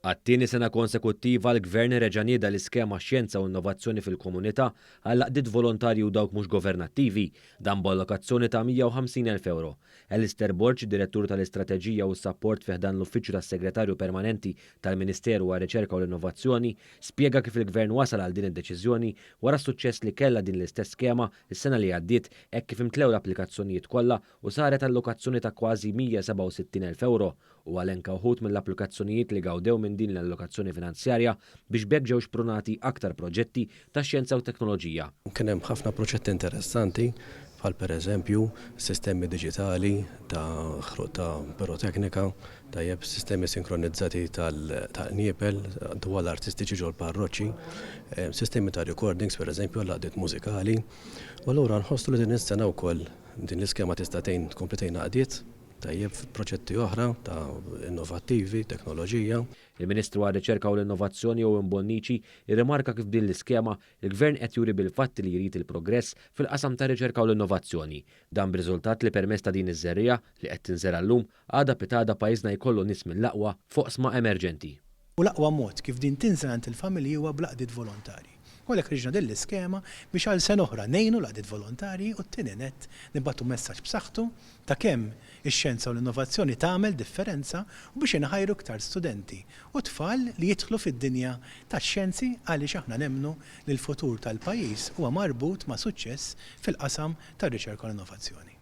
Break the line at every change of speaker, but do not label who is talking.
Għat-tieni sena konsekuttiva l-Gvern reġa' nieda l-iskema Xjenza u Innovazzjoni fil-Komunità għall-għaqdiet volontarji u dawk mhux governattivi, dan b'allokazzjoni ta' 150,000 ewro. Alistair Borg, Direttur tal-Istrateġija u s-Sapport fi ħdan l-Uffiċċju tas-Segretarju Permanenti tal-Ministeru għar-Riċerka u l-Innovazzjoni, spjega kif il-Gvern wasal għal din id-deċiżjoni wara s-suċċess li kellha din l-istess skema s-sena li għaddiet hekk kif imtlew l-applikazzjonijiet kollha u saret allokazzjoni ta' kważi 167,000 ewro. Huwa elenka wħud mill-applikazzjonijiet li gawdew minn din l-allokazzjoni finanzjarja biex b'hekk ġew xprunati aktar proġetti ta' xjenza u teknoloġija.
Kien hemm ħafna proġetti interessanti bħal pereżempju sistemi diġitali ta' ħruq ta' piroteknika, tajjeb, sistemi sinkronizzati tal-qniepel, dwal artistiċi ġol-parroċċi, sistemi ta' recordings pereżempju għall-għaqdiet mużikali. U allura nħossu li din is-sena wkoll din l-iskema tista' tgħin tkompli tgħin għaqdiet tajjeb f'proġetti oħra ta' innovattivi, teknoloġija.
Il-Ministru għar-Riċerka u l-Innovazzjoni Owen Bonnici irrimarka kif b'din l-iskema, il-Gvern qed juri bil-fatti li jrid il-progress fil-qasam tar-riċerka u l-innovazzjoni. Dan b'riżultat li permezz ta' din iż-żerriegħa li qed tinżera' llum, għada pitgħada pajjiżna jkollu nies mill-aqwa f'oqsma emerġenti.
U l-aqwa mod kif din tinżel għand il-familji huwa bl-għaqdiet volontarji. U għalhekk ħriġna din l-iskema biex għal sena oħra ngħinu l-għaqdiet volontarji u t-tieni nett nibagħtu messaġġ b'saħħtu ta' kemm ix-xjenza u l-innovazzjoni tagħmel differenza u biex inħajru iktar studenti u tfal li jidħlu fid-dinja tax-xjenzi għaliex aħna nemmnu li l-futur tal-pajjiż huwa marbut ma' suċċess fil-qasam tar-riċerka u l-innovazzjoni.